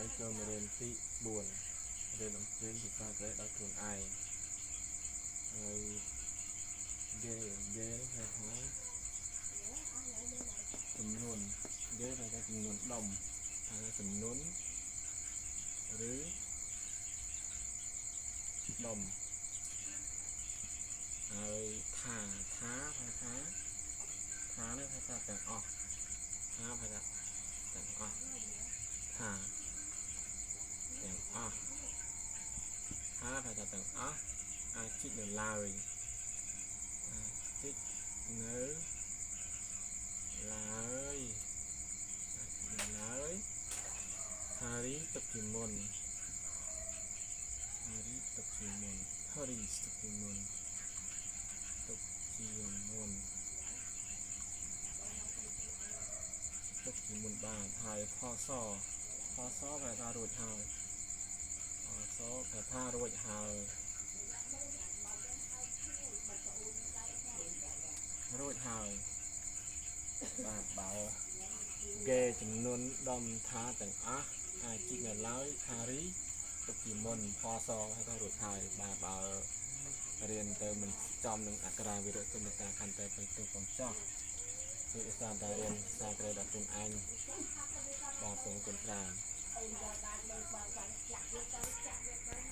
ឥឡូវចូលមេរៀនទី4រៀនអំពីភាសាកូរ៉េដោយខ្លួនឯងហើយគេគេហៅថាចំនួនគេហៅថាចំនួនដុំហៅថាចំនួនឬដុំហើយថាថាហៅថាថានេះហៅថាទាំងអស់ថាហៅថាទាំងអស់ថាទាំងអស់ថាហៅថាទាំងអស់អាចជីកនៅឡើយអាចជីកនៅឡើយអាចនៅឡើយហារីទុកជាមុនហារីទុកជាមុនហារីទុកជាមុនទុកជាមុនទុកជាមុនបានហើយផសផសប្រែថារួចហើយផសប្រែថារួចហើយរួចហើយបាទបើគេចំនួនដុំថាទាំងអស់អាចជីកនៅឡើយថារីទុកជាមុនផសហើយថារួចហើយបាទបើរៀនទៅមិនចំនឹងអក្ខរាវិរុទ្ធសុនតាខន្តីបៃទុកកំចោះគឺអសាតែរៀនភាសាក្រេដល់ខ្លួនឯងបាទសូមអរគុណច្រើន អូនយកបានមើលបងបានចាក់វាទៅចាក់វាទៅ។